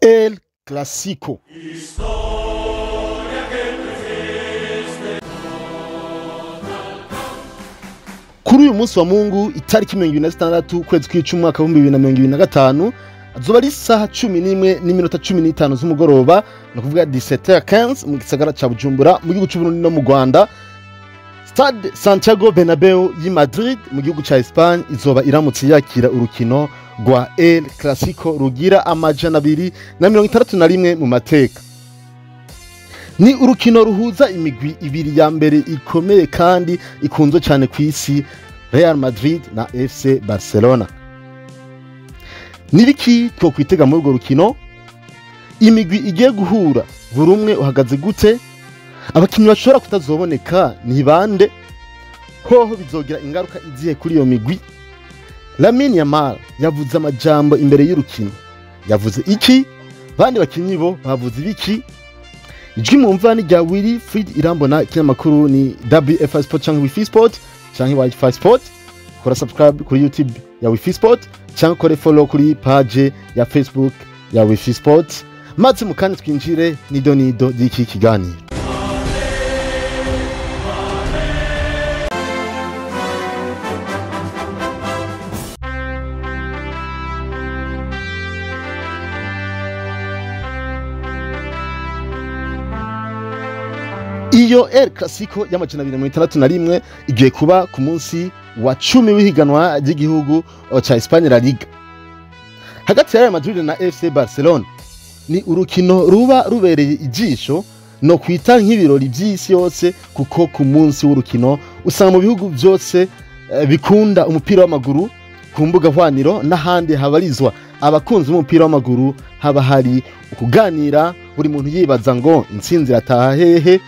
El Clasico. Kuri uyu munsi wa Mungu itariki 26 ukwezi kw'icumi umwaka wa 2025 azoba ari isaha 11:15 z'umugoroba, ni ukuvuga 17h15 mu gisagara ca Bujumbura mu gihugu c'u Burundi no mu Rwanda. Stade Santiago Bernabeu y'i Madrid mu gihugu ca Espagne izoba iramutse yakira urukino rwa El Clasico rugira 261 mu mateka. Ni urukino ruhuza imigwi ibiri ya mbere ikomeye kandi ikunzwe cyane ku isi, Real Madrid na FC Barcelona. Nibiki twokwitega muri urwo rukino? Imigwi igiye guhura buri umwe uhagaze gute? Abakinnyi bashobora kutazoboneka ni bande? Hoho bizogira ingaruka izihe kuri iyo migwi? Lamine Yamal yavuze amajambo imbere y'urukino. Yavuze iki? Bandi bakinyi bo bavuze ibiki? Ijwi mwumva ni rya Willy Fried Irambona, ikinyamakuru ni WFI Sport canke Wifi Sport canke Wi-Fi Sport. Kora subscribe kuri YouTube ya Wifi Sport canke kore follow kuri page ya Facebook ya Wifi Sport. Maze mukanya twinjire nido nido y'iki kiganiro. Iyo El Clasico y'261 igiye kuba ku munsi wa 10 w'ihiganwa ry'igihugu ca Espagne La Liga. Hagati ya Real Madrid na FC Barcelona ni urukino ruba rubereye ijisho no kwita nk'ibirori by'isi yose, kuko ku munsi w'urukino usanga mu bihugu byose bikunda umupira w'amaguru, ku mbuga hwaniro n'ahandi habarizwa abakunzi b'umupira w'amaguru haba hari ukuganira, buri muntu yibaza ngo intsinzi irataha hehe.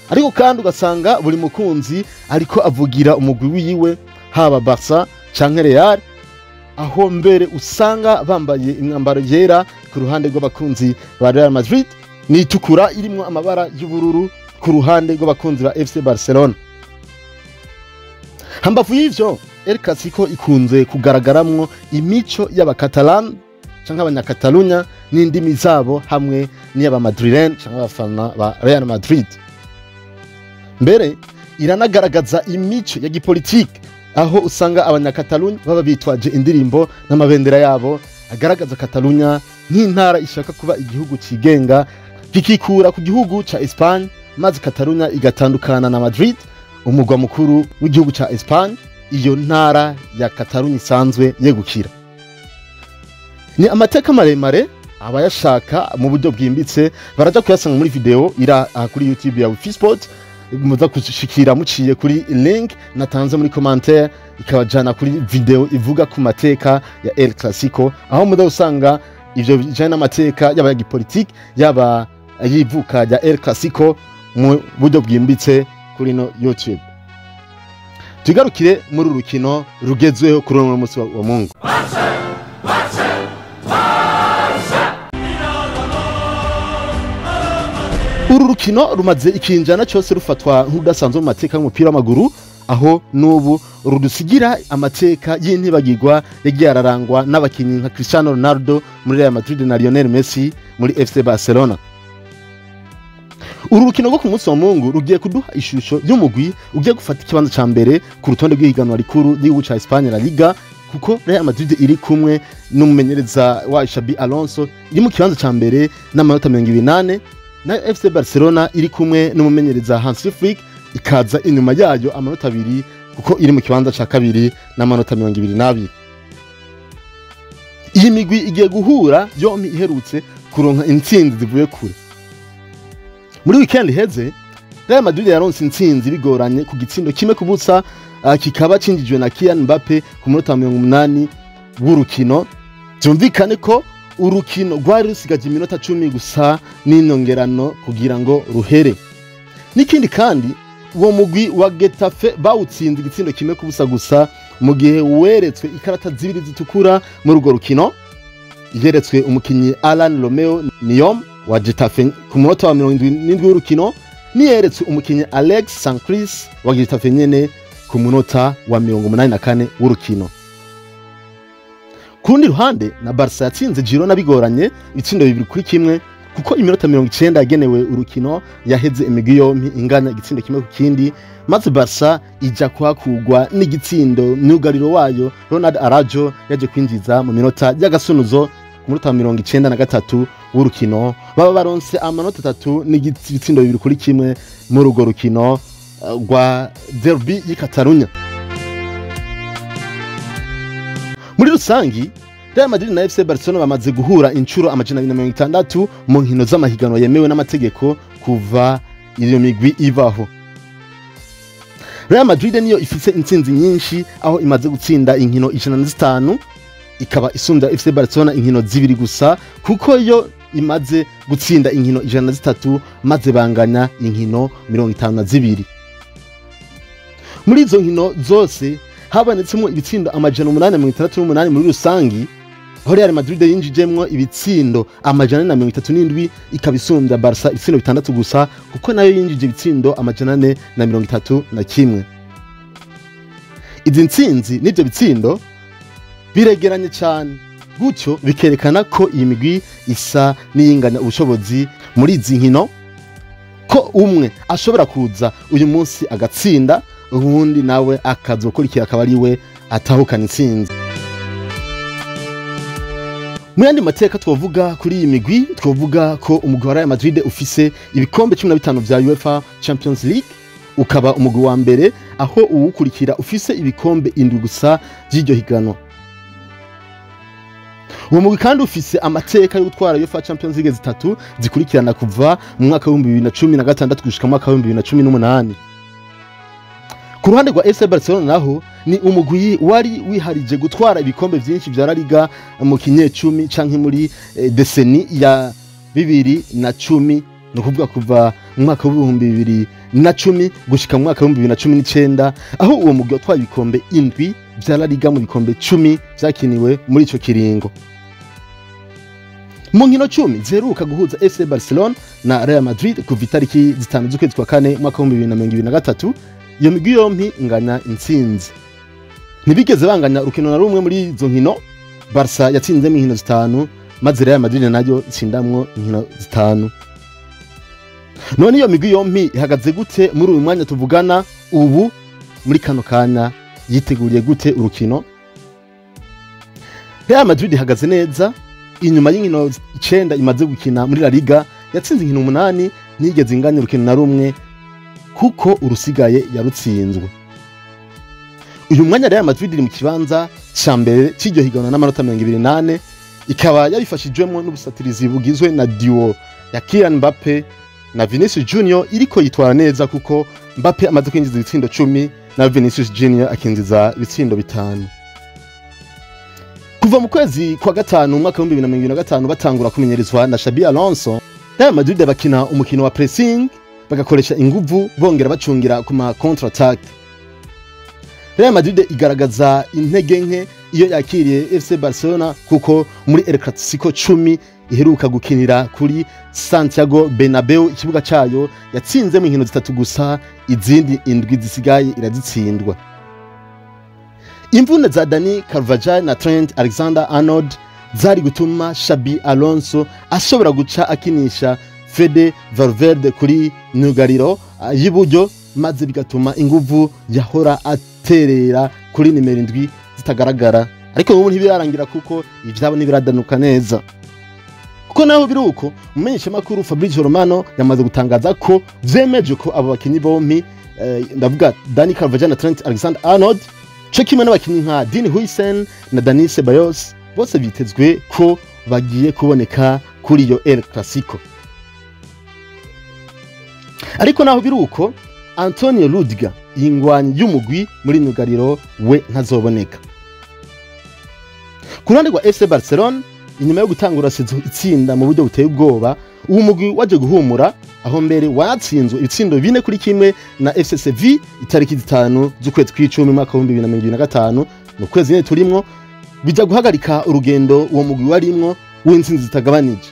Ariko kandi ugasanga buri mukunzi ariko avugira umugwi wiwe, haba Barca canke Real, aho mbere usanga bambaye imyambaro yera ku ruhande rw'abakunzi ba Real Madrid n'itukura irimwo amabara y'ubururu ku ruhande rw'abakunzi ba FC Barcelona. Hambavu y'ivyo, El Clasico ikunze kugaragaramwo imico y'abakatalan canke abanyakatalunya n'indimi zabo hamwe n'iy'abamadrilen canke abafana ba Real Madrid. Mbere iranagaragaza imico ya gipolitike, aho usanga abanyakatalunya baba bitwaje indirimbo n'amabendera yabo agaragaza Katalunya nk'intara ishaka kuba igihugu cigenga kikikura ku gihugu ca Espagne, maze Katalunya igatandukana na Madrid, umugwa mukuru w'igihugu ca Espagne, iyo ntara ya Katalunya isanzwe yegukira. Ni amateka maremare, abayashaka mu buryo bwimbitse baraja kuyasanga muri video ira kuri YouTube ya Wifi Sport, muza kushikira muciye kuri link natanze muri commentaire, ikabajana kuri video ivuga ku mateka ya El Clasico, aho muza usanga ivyo bijanye n'amateka yaba ya gipolitike yaba yivuka ya El Clasico mu buryo bwimbitse kuri no YouTube. Tugarukire muri urukino rugezweho kuri uno munsi wa Mungu. Uru rukino rumaze ikinjana cyose rufatwa nk'udasanzwe mu mateka y'umupira w'amaguru, aho n'ubu rudusigira amateka y'intibagirwa yagiye ararangwa n'abakinnyi nka Cristiano Ronaldo muri Real Madrid na Lionel Messi muri FC Barcelona. Uru rukino rwo ku munsi wa Mungu rugiye kuduha ishusho y'umugwi ugiye gufata ikibanza ca mbere ku rutonde rw'ihiganwa rikuru ry'igihugu ca Espagne La Liga, kuko Real Madrid iri kumwe n'umumenyereza wa Xabi Alonso iri mu kibanza ca mbere n'amanota 28, na FC Barcelona iri kumwe n'umumenyereza Hansi Flick ikaza inyuma yayo amanota 2, kuko iri mu kibanza ca kabiri n'amanota 22. Iyi migwi igiye guhura yombi iherutse kuronka intsinzi zivuye kure. Muri weekend iheze Real Madrid yaronse intsinzi bigoranye ku gitsindo 1-0, kikaba cinjijwe na Kylian Mbappe ku munota 80 w'urukino. Byumvikane ko urukino rwari rusigaje iminota 10 gusa n'inyongerano kugira ngo ruhere. N'ikindi kandi uwo mugwi wa Getafe bawutsinze igitsindo 1-0 gusa, mu gihe weretswe ikarata zibiri zitukura muri urwo rukino. Yeretswe umukinyi Alan Romeo Niom wa Getafe ku munota wa 77 w'urukino, niyeretswe umukinyi Alex Sancris wa Getafe nyene ku munota wa 84 w'urukino. Ku rundi ruhande na Barca yatsinze Girona bigoranye ibitsindo 2-1, kuko iminota 90 yagenewe urukino yaheze imigwi yompi ingana igitsindo kimwe ku kindi, maze Barca ija kuhakugwa n'igitsindo myugariro wayo Ronald Arajo yaje kwinjiza mu minota y'agasunuzo ku minota 93 w'urukino. Baba baronse amanota 3 n'igitsindo 2-1 muri urwo rukino rwa derby y'i Catalunya. Muri rusangi Real Madrid na FC Barcelona bamaze guhura inshuro 260 mu nkino z'amahiganwa yemewe n'amategeko kuva iyo migwi ibaho. Real Madrid niyo ifise intsinzi nyinshi, aho imaze gutsinda inkino 105, ikaba isunda FC Barcelona inkino 2 gusa, kuko yo imaze gutsinda inkino 103 maze banganya inkino 52. Muri izo nkino zose habonetsemo ibitsindo 868 muri rusangi, aho Real Madrid yinjijemwo ibitsindo 437, ikaba isumba Barca ibitsindo 6 gusa, kuko nayo yinjije ibitsindo 431. Izi ntsinzi n'ivyo bitsindo biregeranye cyane, gutyo bikerekana ko iyi migwi isa n'iyingana ubushobozi muri izi nkino, ko umwe ashobora kuza uyu munsi agatsinda, ubundi nawe akazokurikira akaba ari we atahukana intsinzi. Mu yandi mateka twovuga kuri iyi migwi, twovuga ko umugwi wa Real Madrid ufise ibikombe 15 vya UEFA Champions League, ukaba umugwi wa mbere, aho uwukurikira ufise ibikombe 7 gusa by'iryo higanwa. Uwo mugwi kandi ufise amateka yo gutwara UEFA Champions League 3 zikurikirana kuva mu mwaka wa 2016 gushika mu mwaka wa 2018. Ku ruhande rwa FC Barcelona naho ni umugwi wari wiharije gutwara ibikombe byinshi vya La Liga mu kinyecumi canke muri deseni ya 2010, no kuvuga kuva mu mwaka wa 2010 gushika mu mwaka wa 2019, aho uwo mugwi watwaye ibikombe 7 vya La Liga mu bikombe 10 vyakiniwe muri ico kiringo. Mu nkino 10 ziheruka guhuza FC Barcelona na Real Madrid kuva itariki 5 z'ukwezi kwa kane mwaka wa 2023, iyo migwi yompi ingana intsinzi. Ntibigeze banganya urukino na rumwe muri izo nkino. Barca yatsinzemo inkino 5, maze Real Madrid nayo itsindamwo inkino 5. None iyo migwi yompi ihagaze gute muri uyu mwanya tuvugana ubu muri kano kanya? Yiteguriye gute urukino? Real Madrid ihagaze neza inyuma y'inkino 9 imaze gukina muri La Liga, yatsinze inkino 8, ntiyigeze inganya urukino na rumwe, kuko urusigaye yarutsinzwe. Uyu mwanya Real Madrid iri mu kibanza ca mbere c'iryo higanwa n'amanota 28, ikaba yabifashijwemo n'ubusatirizi bugizwe na duo ya Kylian Mbappe na Vinicius Junior, iriko yitwara neza kuko Mbappe amaze kwinjiza ibitsindo 10 na Vinicius Junior akinjiza ibitsindo 5. Kuva mu kwezi kwa gatanu umwaka wa 2025 batangura kumenyerezwa na Xabi Alonso, Real Madrid bakina umukino wa pressing, bagakoresha inguvu, bongera bacungira ku ma contre attack. Real Madrid igaragaza intege nke iyo yakiriye FC Barcelona, kuko muri El Clasico 10 iheruka gukinira kuri Santiago Bernabeu ikibuga cayo yatsinzemo inkino 3 gusa, izindi 7 zisigaye irazitsindwa. Imvune za Dani Carvajal na Trent Alexander-Arnold zari gutuma Xabi Alonso ashobora guca akinisha Fede Valverde kuri myugariro y'iburyo, maze bigatuma inguvu yahora aterera kuri nimero 7 zitagaragara. Ariko ubu ntibirarangira kuko ivyabo ntibiradanuka neza. Kuko naho biruko, umumenyesha makuru Fabrizio Romano yamaze gutangaza ko vyemeje ko abo bakinyi bompi, ndavuga Dani Carvajal na Trent Alexander-Arnold, co kimwe n'abakinyi nka Dean Huijsen na Dani Ceballos, bose bitezwe ko bagiye kuboneka kuri iyo El Clasico. Ariko naho biruko, Antonio Rudiger ingwanyi y'umugwi muri myugariro we ntazoboneka. Ku ruhande rwa FC Barcelona, inyuma yo gutangura saison itsinda mu buryo buteye ubwoba, uwo mugwi waje guhumura, aho mbere watsinzwe ibitsindo 4-1 na FC Sevilla itariki 5 z'ukwezi kw'icumi mwaka wa 2025, mu kwezi nyene turimwo, bija guhagarika urugendo uwo mugwi warimwo w'intsinzi zitagabanije.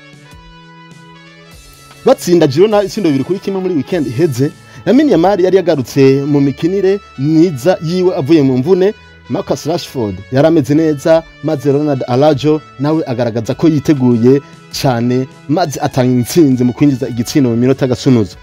Batsinda Girona ibitsindo 2-1 muri weekend iheze. Lamine Yamal yari yagarutse mu mikinire myiza yiwe avuye mu mvune, Marcus Rashford yarameze neza, maze Ronald Araujo nawe agaragaza ko yiteguye cyane, maze atanga intsinzi mu kwinjiza igitsindo mu minota gasunuzo.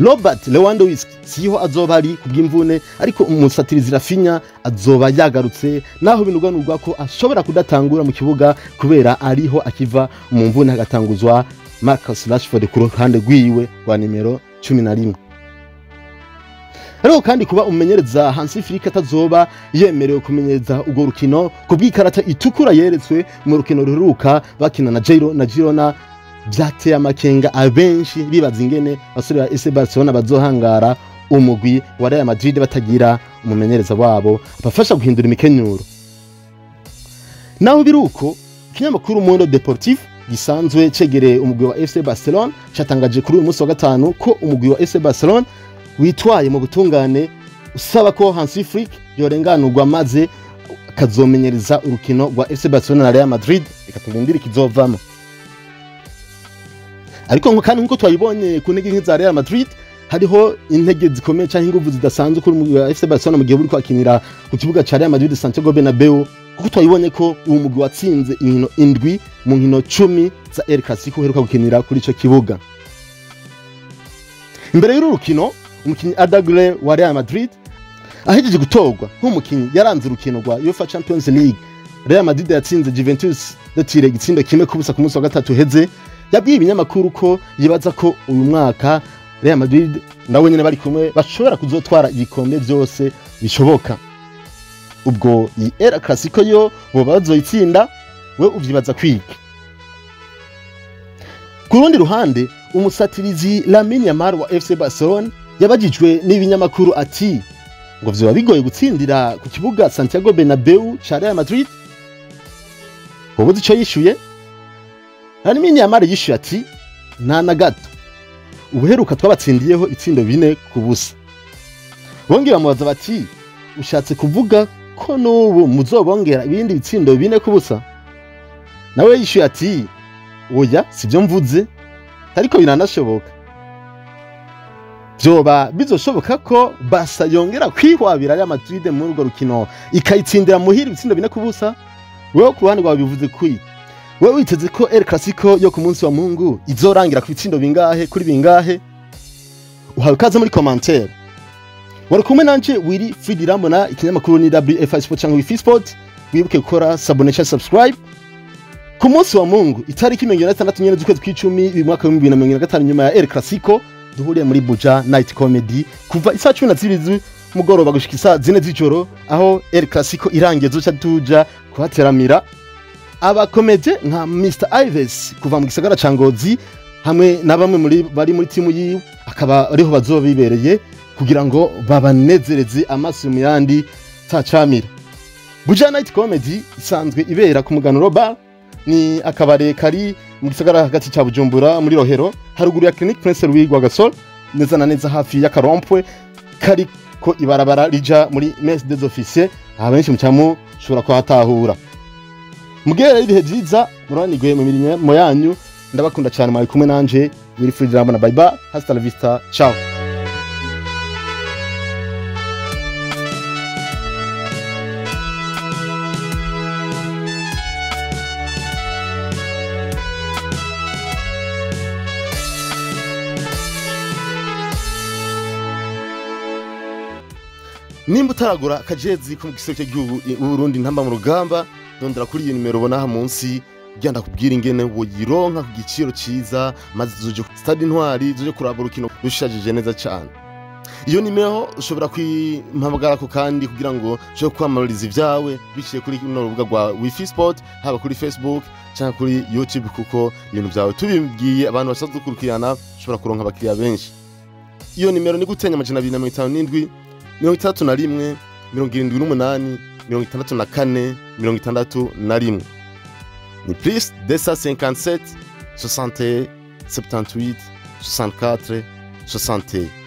Robert Lewandowski siho azoba ari kubw'imvune, ariko umusatirizi Rafinha azoba yagarutse, naho binugwanurwa ko ashobora kudatangura mu kibuga kubera ariho akiva mu mvune, hagatanguzwa Marcus Rashford ku ruhande rwiwe rwa nimero 11. Ariko kandi kuba umumenyereza Hansi Flick atazoba yemerewe kumenyereza urwo rukino kubw'ikarata itukura yeretswe mu rukino ruheruka bakina na Jairo na Girona, byateye amakenga abenshi bibaza ingene abasore ba FC Barcelona bazohangara umugwi wa Real Madrid batagira umumenyereza wabo abafasha guhindura imikenyuro. Naho biruko, ikinyamakuru Mundo Deportivo gisanzwe cegereye umugwi wa FC Barcelona catangaje kuri uyu munsi wa gatanu ko umugwi wa FC Barcelona witwaye mu butungane usaba ko Hansi Flick yorenganurwa maze akazomenyereza urukino rwa FC Barcelona na Real Madrid. Reka turindire ikizovamo. Ariko kandi nkuko twayibonye ku ntege nke za Real Madrid, hariho intege zikomeye cyangwa inguvu zidasanzwe kuri umugwi wa FC Barcelona mu gihe uri kwakinira ku kibuga ca Real Madrid Santiago Bernabeu, kuko twayibonye ko uwo mugwi watsinze inkino 7 mu nkino 10 za El Clasico uheruka gukinira kuri ico kibuga. Imbere y'uru rukino, umukinyi Arda Güler wa Real Madrid ahejeje gutorwa nk'umukinyi yaranze urukino rwa UEFA Champions League Real Madrid yatsinze Juventus de igitsindo 1-0 ku munsi wa gatatu heze, yabwiye ibinyamakuru ko yibaza ko uyu mwaka Real Madrid nawe nyene bari kumwe bashobora kuzotwara ibikombe byose bishoboka. Ubwo iyi El Clasico yo bo bazoyitsinda, we uvyibaza kwiki? Ku rundi ruhande, umusatirizi Lamine Yamal wa FC Barcelona yabajijwe n'ibinyamakuru ati ngo vyoba bigoye gutsindira ku kibuga Santiago Bernabeu ca Real Madrid. Ubuze ico yishuye? Lamine Yamal yishuye ati nta na gato, ubuheruka twabatsindiyeho itsindo 4-0. Bongera bamubaza bati ushatse kuvuga ko n'ubu muzobongera ibindi bitsindo 4-0? Nawe yishuye ati oya, sivyo mvuze, ariko biranashoboka. Vyoba bizoshoboka ko Barca yongera kwihwabira Real Madrid muri urwo rukino ikayitsindira muhira ibitsindo 4-0? Wewe ku ruhande rwawe bivuze kwi? Wewe witeze ko El Clasico yo ku munsi wa Mungu izorangira ku bitsindo bingahe kuri bingahe? Uhawe kaze muri commentaire. Wari kumwe nanje Willy Fridi Rambona, ikinyamakuru ni WFI Sport cyangwa Wifi Sport. Wibuke gukora s'abonner cyangwa subscribe. Ku munsi wa Mungu itariki 26 nyene z'ukwezi kw'icumi uyu mwaka wa 2025, nyuma ya El Clasico duhuriye muri Buja Night Comedy kuva isaha 12 z'umugoroba gushika isaha 4 z'ijoro, aho El Clasico irangiye zoca tuja kuhateramira abakomeje nka Mr Ives kuva mu gisagara ca Ngozi hamwe na bamwe muri bari muri timu yiwe, akaba ariho bazobibereye kugira ngo babanezereze amaso mu yandi tacamira. Buja Night Comedy isanzwe ibera ku Muganuro Bar, ni akabare kari mu gisagara hagati ca Bujumbura muri Rohero, haruguru ya Clinique Prince Louis Rwagasore, neza na neza hafi ya Karompwe kari ko ibarabara rija muri Mess des Officiers, abenshi mucamo ushobora kuhatahura. Mugere ibihe byiza, muranigwe mu mirimo yanyu, ndabakunda cyane, mwari kumwe nanje Wilfried Rambona. Bye bye, hasta la vista, ciao. Nimba utaragura akajezi ko mu giseke cy'igihugu Burundi ntamba mu rugamba, dondera kuri iyi nimero ubona aha munsi, genda kubwira ingene woyironka ku giciro ciza, maze zuje stade Intwari zuje kuraba urukino rushajije neza cyane. Iyo nimero ushobora kwimpamagara ko kandi kugira ngo ushobore kwamamariza ibyawe biciye kuri runo rubuga rwa Wifi Sport, haba kuri Facebook cyangwa kuri YouTube, kuko ibintu byawe tubibwiye abantu basanzwe dukurikirana ushobora kuronka abakiriya benshi. Iyo nimero ni gutenya 257 61 78 64 61. Ni plus 257 61 78 64 61.